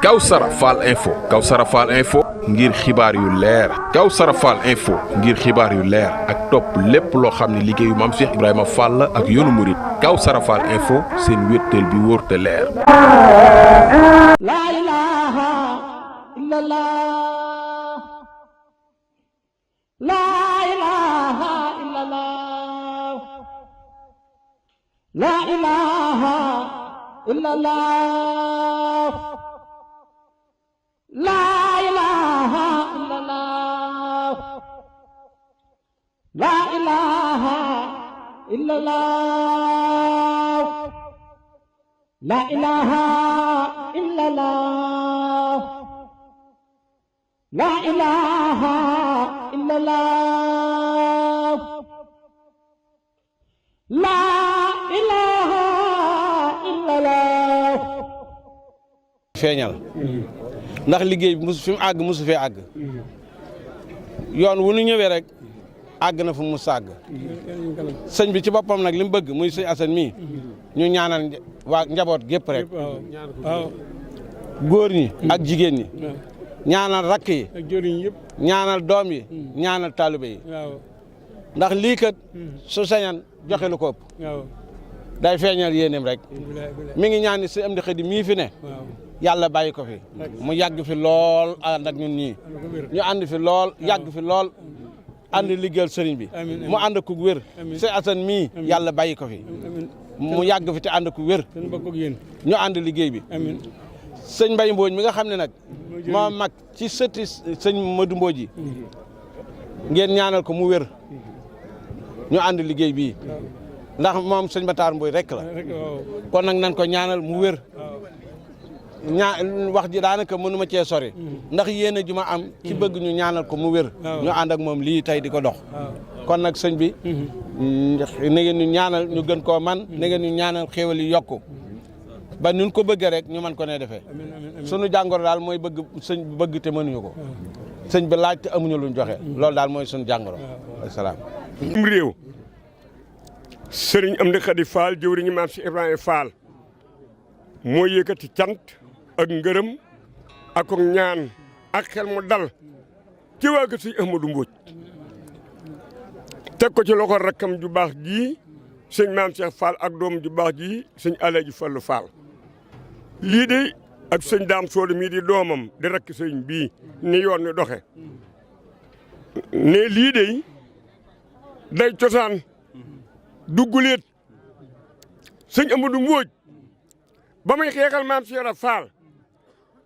Kawsara Fall info Kawsara Fall info ngir xibaar yu leer Kawsara Fall info ngir xibaar yu leer ak topp lépp loo xam ne liggéeyu Maam Cheikh Ibrahima Fall la ak yoonu murit Kawsara Fall info seen wéttal bi wóor te leer. La ilaha illallah la ilaha illallah la ilaha illallah la ilaha illallah la ilaha illallah la ilaha illallah la ilaha illallah la ilaha illallah feeñal ndax liggéey bi musu fi mu àgg musu fee àgg yoon wu nu ñëwee rek àgg na fu mu sàgg sëñ bi ci boppam nag li mu bëgg muy sëñ Assane mii ñu ñaanal waa njaboot gépp rek góor ñi ak jigéen ñi ñaanal rakk yi ñaanal doom yi ñaanal taalibe yi ndax lii kat su sañan joxe lu ko ëpp day feeñal yéenem rek mi ngi ñaan ni si am di xëdi mii fi ne yàlla bàyyi ko fi mu yàgg fi lool ànd ak ñun ñii ñu ànd fi lool yàgg fi lool ànd liggéeyal sëriñ bi mu ànd ku wér sëñ Assane mii yàlla bàyyi ko fi mu yàgg fi te ànd ku wér ñu ànd liggéey bi sëñ Mbaye Mbodj mi nga xam ne nag moo mag ci sëti sëñ Modou Mbodj yi ngeen ñaanal ko mu wér ñu ànd liggéey bii ndax moom sëñ Matar Mbodj rek la kon nag nan ko ñaanal mu wér wax ji daanaka mënuma cee sori ndax yéene ju ma am ci bëgg ñu ñaanal ko mu wér ñu ànd ak moom lii tey di ko dox kon nag sëñ bi na ngeen ñu ñaanal ñu gën koo man na ngeen ñu ñaanal xéewal yi yokku ba nun ko bëggee rek ñu man ko ne defee sunu jàngoro daal mooy bëgg sëñ bëgg te mënuñu ko sëñ bi laaj te amuñu luñ joxe loolu daal mooy sunu jàngoro asalaam réew sëriñ Amdi Khady Fall jëwriñu Maam Cheikh Ibrahima Fall moo yëkkati cant ak ngërëm ak ñaan ak xel mu dal ci waa kër sëñ Ahmadou Mbodj teg ko ci loxo rakkam ju baax ji sëñ Maam Cheikh Fall ak doom ju baax ji sëñ Alaaji Fallu Fall lii de ak sëñ Daam Soodu mii di doomam di rakk sëñ bii ni yoon ni doxe ne lii de day cosaan dugguleet sëñ Ahmadou Mbodj ba muy xeexal Maam Cheikh Ibra Fall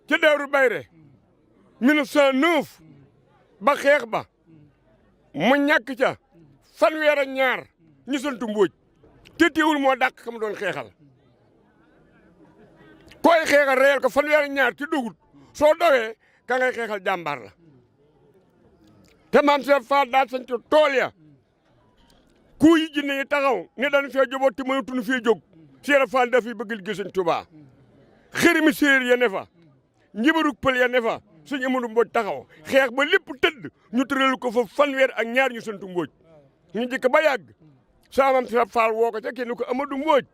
ca Daaru Bayre 1909 ba xeex ba mu ñàkk ca fanweer ak ñaar ñu santu Mbodj te teewul moo dàq ka mu doon xeexal koy xeexal reyal ko fanweer ak ñaar ci dugut soo dowee ka ngay xeexal jàmbaar la te Maam Cheikh Fall daal sañ ca tool ya ku yi jinne yi taxaw ne dañu fee joboot te mënatuñu fee jóg Cheikh Ibra Fall dafay bëgg liggéey sëñ Tuubaa xërimi séeréer ya ne fa njibarug pël ya ne fa sëñ Amadou Mbodj taxaw xeex ba lépp tëdd ñu tëral ko fa fanweer ak ñaar ñu santu Mbodj ñu jëkk ba yàgg saa Maam Cheikh Fall woo ko ca kenn ko Amadou Mbodj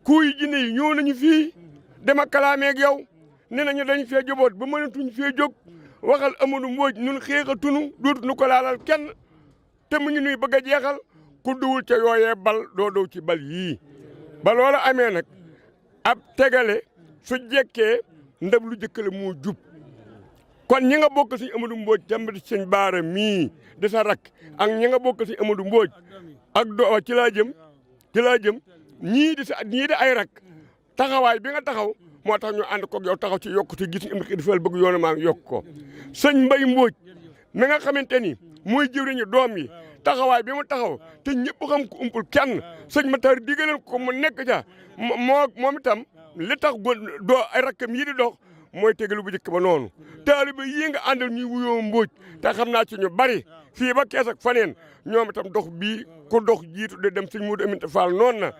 ku yi jinne yi ñëw nañu fii dama kalaameeg yow ne nañu dañ fee joboot ba mënatuñ fee jóg waxal Amadou Mbodj ñun xeexatunu dootuñu ko laalal kenn te mu ngi nuy bëgg a jeexal ku duwul ca yooyee bal doo dow ci bal yii ba loola amee nag ab tegale su jekkee ndab lu jëkkale moo jub kon ñi nga bokk sëñ Amadou Mbodj jàmbati sëñ Baara mii di sa rak ak ñi nga bokk sëñ Amadou Mbodj ak do ci laa jëm ñii di ay rak taxawaay bi nga taxaw moo tax ñu ànd koog yow taxaw ci yokkute gis nga Amdi Khady bëgg yoonu maa yokk ko sëñ Mbaye Mbodj mi nga xamante ni mooy jëwriñu doom yi taxawaay bi mu taxaw te ñëpp xam ko umpul kenn sëñ Matar digalal ko mu nekk ca moom itam li tax doo ay rakkam yi di dox mooy tegalu bu njëkk ba noonu taalibe yii nga àndal ñuy wuyoo Mbodj te xam naa ci ñu bari fii ba kees ak faneen ñoom itam dox bii ku dox jiitu de dem sëñ Modou Aminta Fall noonu na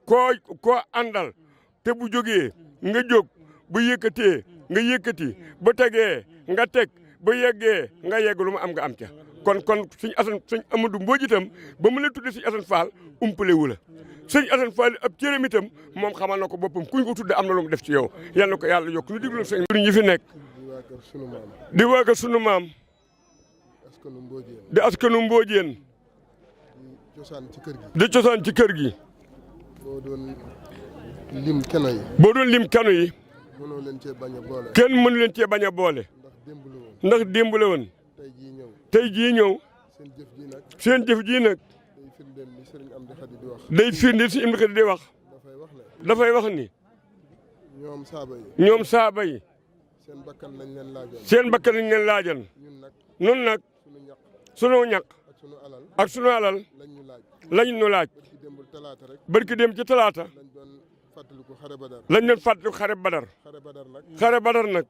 koo àndal te bu jógee nga jóg bu yëkkatee nga yëkkati ba tegee nga teg ba yeggee nga yegg lu mu am nga am ca kon sëñ Assane sëñ Amadou Mbodj itam ba mu la tuddee sëñ Assane Fall umpale wu la sëñ Assane Fall ab cëram itam moom xamal na ko boppam kuñ ko tudde am na lu mu def ci yow yal na ko yàlla yokk ñu diglu sëñ ñi fi nekk di waa kër sunu maam di askanu Mbóojeen di cosaan ci kër gi boo doon lim keno yi mënoo leen cee bañ a boole kenn mënu leen cee bañ a boole ndax démb la woon tey jii ñëw seen jëf ji nag day firndeel si Amdi Xadi di wax dafay wax ni ñoom saaba yi seen bakkan lañ leen laajal nun nag sunu ñaq ak sunu alal lañ ñu laaj barki dem ci talaata lañ doon fàttaliku xare Badar xare Badar nag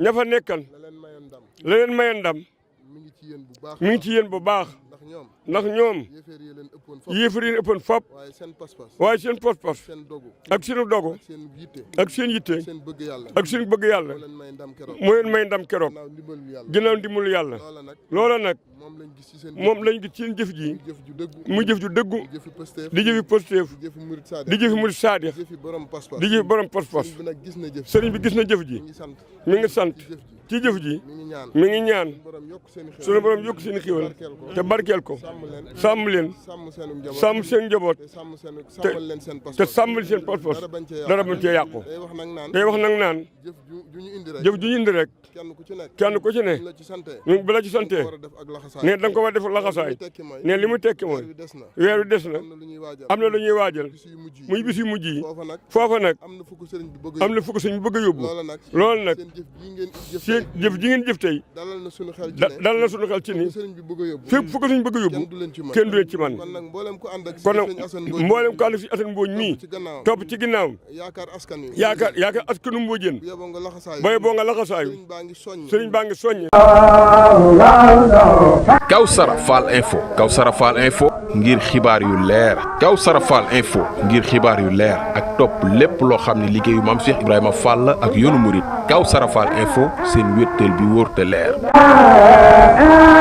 ña fa nekkan la leen mayoon ndam mi ngi ci yéen bu baax ndax ñoom yéefar yi ëppoon fop waaye seen pas-pas ak seenu dogu ak seen yitte ak seen bëgg yàlla moo leen may ndam keroog ginnaaw ndimbalu yàlla loola nag moom lañ gis seen jëf ji muy jëf ju dëggu di jëfi Pastef di jëfi murid saadix di jëfi borom pas-pas sëriñ bi gis na jëf ji mi ngi sant ci jëf ji mi ngi ñaan sunu borom yokk seen xiwal te barkeel ko sàmm leen sàmm seen njaboot te sàmmal seen pas-pas dara bañ cee yàqu day wax nag naan jëf ju ñu indi rek kenn ku ci ne ñu bu la ci santee ne da nga ko war a def laxasaay ne li mu tekki mooy weer wi des na am na lu ñuy waajal muy bis yu mujj yi foofa nag am na fu ko sëñ bi bëgg a yóbbu loolu nag seen jëf ji ngeen jëf tey dalal na suñu xel ci ni fépp fu ko sëñ bëgg a yóbbu kenn du leen ci man kon nag mboolem ko ànd ak si Assane Mbodj mii topp ci ginnaawam yaakaar askanu Mbodjeen boye boo nga laxasaayu sëriñ baa ngi soññ Kawsara Fall Info ngir xibaar yu leer Kawsara Fall Info ngir xibaar yu leer ak topp lépp loo xam ne liggéeyu Maam Cheikh Ibrahima Fall ak yoonu murit Kawsara Fall Info seen wéttal bi wóor te leer